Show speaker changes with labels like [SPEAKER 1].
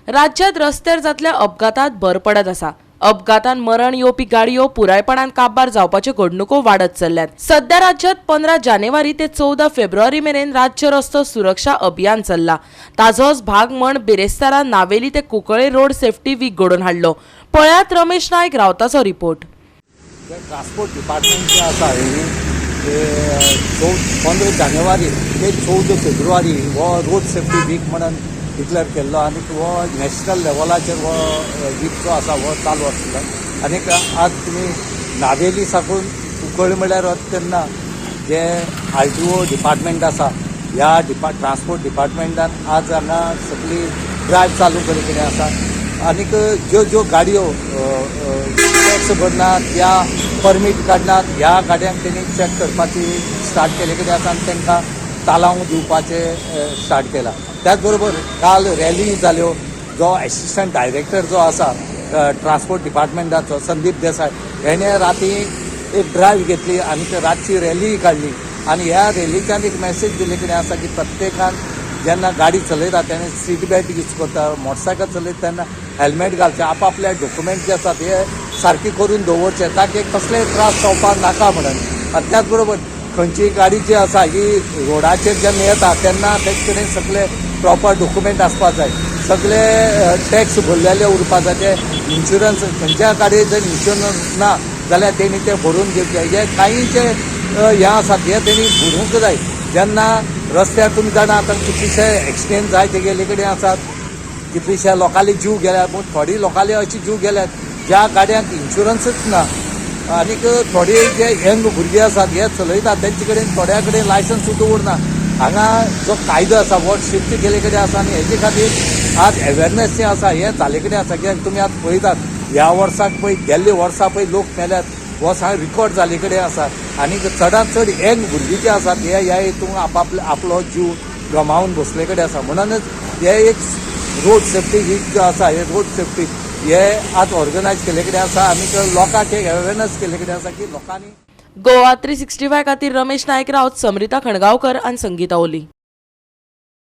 [SPEAKER 1] राज्यांत रस्त्यार जातल्या अपघातांत भर पडत आसा. अपघातान मरण येवपी गाडयो पुरायपणान काबार जावपाच्यो घडणुको वाडत चल्ल्यात. सध्या राज्यांत 15 जानेवारी ते 14 फेब्रुवारी मेरेन राज्य रस्तो सुरक्षा अभियान चल्ला. ताजोच भाग म्हण बिरेस्तारा नावेली ते कुंकळे रोड सेफ्टी वीक घडोवन हाडलो. पळयात रमेश नायक रावताचो रिपोर्ट.
[SPEAKER 2] ट्रान्सपोर्ट डिपार्टमेंट जे आसा हेणी ते 15 जानेवारी ते 14 फेब्रुवारी हो रोड सेफ्टी वीक म्हणून डिक्लेअर केल्लो आनी हो नॅशनल लेवलाचेर हो वीक जो आसा हो चालू आसलो. आनीक आज तुमी नावेली साकून कुंकळ्ळी म्हळ्यार वता तेन्ना जे आरटीओ डिपार्टमेंट आसा, ह्या ट्रान्सपोर्ट डिपार्टमेंटान आज हांगा सगळी ड्रायव चालू केल्ले कडेन आसा. आनीक ज्यो ज्यो गाडयो टॅक्स भरनात या परमीट काडनात, ह्या गाडयांक तेणी चॅक करपाची स्टार्ट केले कडेन आसा आनी तांकां तालांव दिवपाचें स्टार्ट केलां. त्याच बरोबर काल रॅली जाल्यो. जो एसिस्टंट डायरेक्टर जो आसा ट्रान्सपोर्ट डिपार्टमेंटाचो, संदीप देसाय, हेणे राती एक ड्रायव्ह घेतली आनी ते रातची रॅली काडली. आनी ह्या रॅलीच्यान एक मॅसेज दिल्ले कडेन आसा की प्रत्येकान जेन्ना गाडी चलयता तेन्ना सीट बेल्ट यूज करता, मोटरसायकल चलयता तेन्ना हेल्मेट घालचें, आपआपले डॉक्युमेंट जे आसात हे सारके करून दवरचे, ताकी कसलेय त्रास जावपाक नाका म्हणून. आनी त्याच बरोबर खंयची गाडी जी आसा ही रोडाचेर जेन्ना येता तेन्ना तेजे कडेन सगळे प्रॉपर डॉक्युमेंट आसपाक जाय, सगळे टॅक्स भरलेले उरपाक जाय, ते इन्शुरन्स, खंयच्या गाडयेक जर इन्शुरन्स ना जाल्यार तेणी ते भरून घेवचे. हे काही जे हें आसात हे तेणी भरूंक जाय. जेन्ना रस्त्यार तुमी जाणा, आतां कितलेशे एक्सिडेंट जायते गेल्ले कडेन आसात, कितलेशे लोकांले जीव गेल्यात, पूण थोडी लोकांले अशी जीव गेल्यात ज्या गाडयांक इन्शुरन्सच ना. आनीक थोडे जे यंग भुरगे आसात हे चलयतात, तेंचे कडेन थोड्या कडेन लायसन्स सुद्दां उरना. हांगा जो कायदो आसा हो स्ट्रिक्ट केल्ले कडेन आसा आनी हेजे खातीर आज अवेरनेस जें आसा हें जाल्ले कडेन आसा. कित्याक तुमी आज पळयतात, ह्या वर्साक पळय, गेल्ले वर्सा पळय लोक मेल्यात, हो सामको रिकॉर्ड जाल्ले कडेन आसा. आनी चडांत चड यंग भुरगीं जे आसात हे ह्या हितून आपापले आपलो जीव गमावन बसले कडेन आसा. म्हणूनच हे एक रोड सेफ्टी वीक जो आसा, हे रोड सेफ्टी हे आज ऑर्गनायज केल्ले कडेन आसा आनी लोकांक एक अवेरनेस केल्ले कडेन आसा की लोकांनी
[SPEAKER 1] गोवा 365 खातीर रमेश नायक राऊत, समरिता खणगांवकर आनी संगीता ओली.